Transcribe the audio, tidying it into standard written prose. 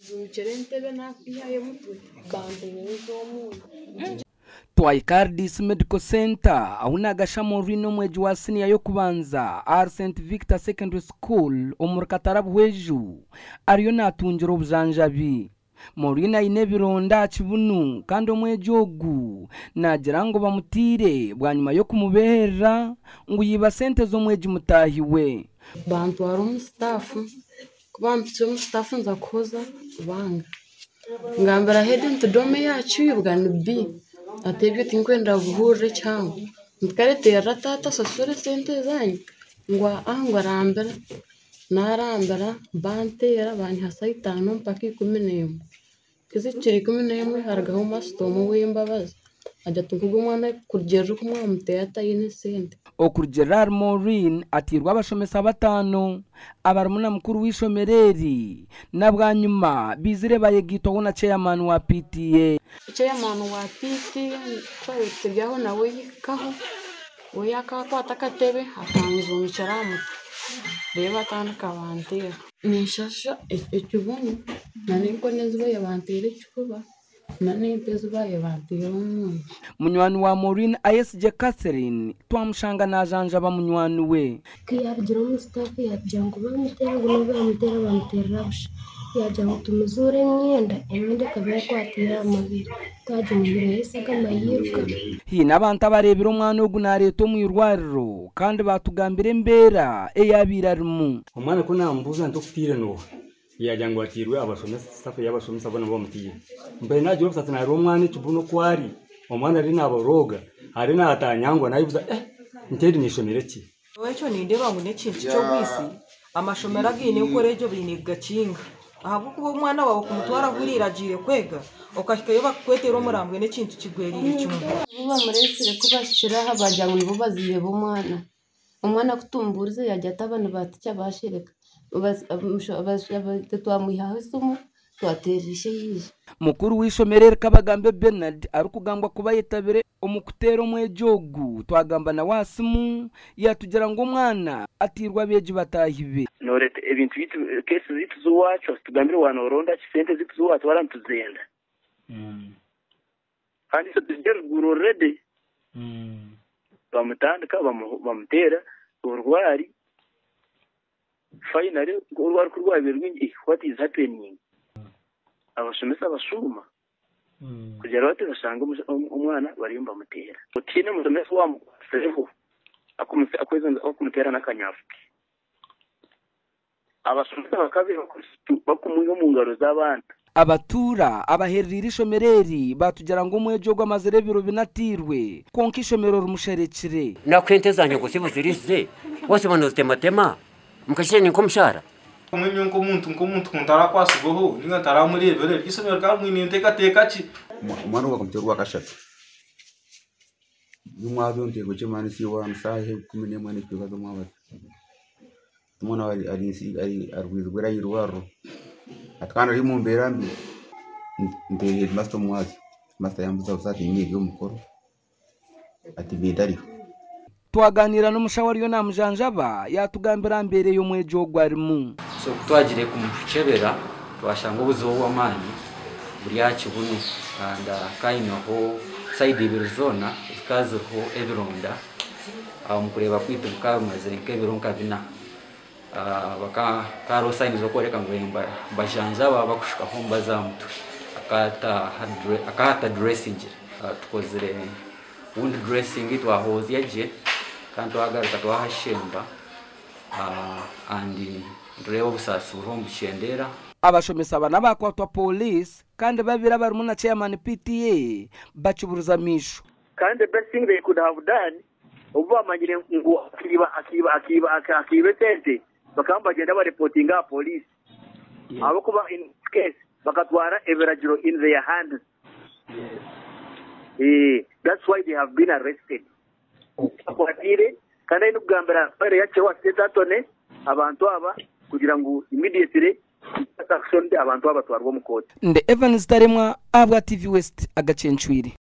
Nzunkyera entebe nakwihayo omutwe bantebereza omunyu. Twahika ahari Diisi Medical Centre ahu Nagasha Maureen omwegi wa siniya y'okubanza ahari St Victor Secondary School omuri Katara Buhweju ariyo natungira obujanjabi. Maureen aine ebironda aha kibunu kandi omwegi ogu naagira ngu bamutaire bwanyima y'okumubeherera ngu yiba sente z'omwegi mutaahi we. Bantwara omu sitaafu, ku bampikire omu sitaafu nza kuhoza banga. Ngambira heedi nti doomu eyaacwibwa ni B, ati ebyo tinkwenda kuhurira ekihango. Nti kare teerera taata asasure esente ezanyu, ngu aa ngu arambira. Naarambira banteera banyiha shaaha itaano mpaka 11. Ku zihikire 11 harugaho masita omwe ow'embabazi agira ati nk'ogu omwana kurugiirira oku mwamuteera taine sente. Okurugiirira ahari Maureen, ateirwe abashomesa bataano abarimu na mukuru w'eishomero eri na bwanyima baizire bayegaitwaho na chairman wa PTA. Chairman wa PTA ku twabaire turi aho nawe yahikaho, we akakwata akatebe akanzungira aha mutwe reero batandika banteera. Ninshasha ekibunu n'enkono ezi baabaire banteera ekifuba n'empi ezi baabaire banteera omunyu. Munywani wa Maureen Ayesigye Catherine twamushanga najanjaba munywani we. Ku yaarugire omu sitaafu yaagira ngu baamuteera ngu n'obu baamuteera baamuteerera busha. Yaagira ngu tumuzuure emyenda, emyenda ekaba ekwatiire aha mubiri. Twagimuhiireho eshagama yairuka. Haine abantu abareebire omwana ogu naareetwa omu irwariro kandi baatugambira embeera ei abaire arimu. Omwana ku naamubuuza nti okutiire nooha? Yaagira ngu atiirwe abashomesa, sitaafu y'abashomesa boona bamutiire. Mpaire naagira obusaasi naareeba omwana ekibunu oku ari, omwana ariyo naaborooga, ariyo naatanyangwa naayebuuza eh nti eri n'eishomero ki? Nyowe ekyo nindeeba ngu n'ekintu ky'obwisi, amashomero againe enkora egyo baine kugakinga ahabw'okuba omwana waawe kumutwara ahuriire agiire kwega okahikayo bakukwetera omurambwe n'ekintu kigweriire kimwe. Abu bamureetsire ku bahikire aha baagira ngu nibo bazaire b'omwana. Omwana ku tumubuurize yaagira ati aba ni baatica baashereka. Titwamwihaho esimu twateerera ishe yaija. Mukuru w'eishomero eri Kabagambe Bernard arikugambwa kuba ayetabire omu kuteera omwegi ogu twagamba nawe aha simu yatugira ngu omwana ateirwe abeegi bataahi be. Noreeta ebintu byaitu case zaitu z'owacu tugambire waaba noronda ki sente zaitu zi watwara nituzenda kandi itwe turi eruguru already bamutandika bamuteera orwari finally orwari ku rwabaire rwingi what is happening abashomesa bashuuma kugira bati bashanga omwana bariyo nibamuteera. Tihaine mushomesa owaamukwasireho akumuteera n'akanyafu ke. Abashomesa bakaba bakumwiha omu ngaro z'abantu. Abatuura abaherereire eishomero eri baatugira ngu omwegi ogu amazire ebiro bina ateirwe kwonka eishomero rimusherekire. Nakuha ente zangye ngu zibe ziriisize, waziba nozitematema mukakire ni nk'omushara. Mbwenu nyowe nk'omuntu nk'omuntu ku ntarakwasirweho ninga ntaramureebire, eryo eishomero rikaba rimwine nteekateeka ki? Omwana ogu bakamuteera orwakashatu, nomwabazyo nteerwa kyemani iwe shaaha 11 n'ekicweka z'omwabazyo. Omwana arwaire ah'eirwariro hati kandi ari omu mbeera mbi, nteire heedimasita omwabazyo, heedimasita yambuza ati niinye eri omu mukoro ati bintariho. Twaganiira n'omushaho ariyo namujanjaba yatugambira aha mbeera ei omwegi ogu arimu. So ku twagire kumukyebera twashanga obuzibu obw'amaani buri aha kibunu and kaineho sayidi ibiri zoona zikaba ziriho ebironda. Omu kureeba kwaitu bikaba bimazire nk'ebiro nka bina. Hariho sayini z'okworeka ngu nibajanjaba bakushukaho omubazi aha mutwe. Akaba ataduresiingire. Tukozire wound dressing twahozya gye kandi twagaruka twahashemba and nitureeba obusaasi buriho nibukyendeera. Abashomesa bana bakwatwa Pooriisi kandi babiri abarimu na Chairman PTA bakiburiza amaisho. Kandi the best thing they could have done obu bamanyire ngu akiiba akiiba akiiba akiiba esente bakaba nibagyenda barepotinga aha police ahabw'okuba in this case bakatwara ebiragiro in their hands eh, that's why they have been arrested bakwatiire kandi aine kugambira file yakye owa state attorney abantu aba kugira ngu immediately action abantu aba batwarwe omu kooti. Ndi Evans Taremwa ahabwa TV West agacencwire.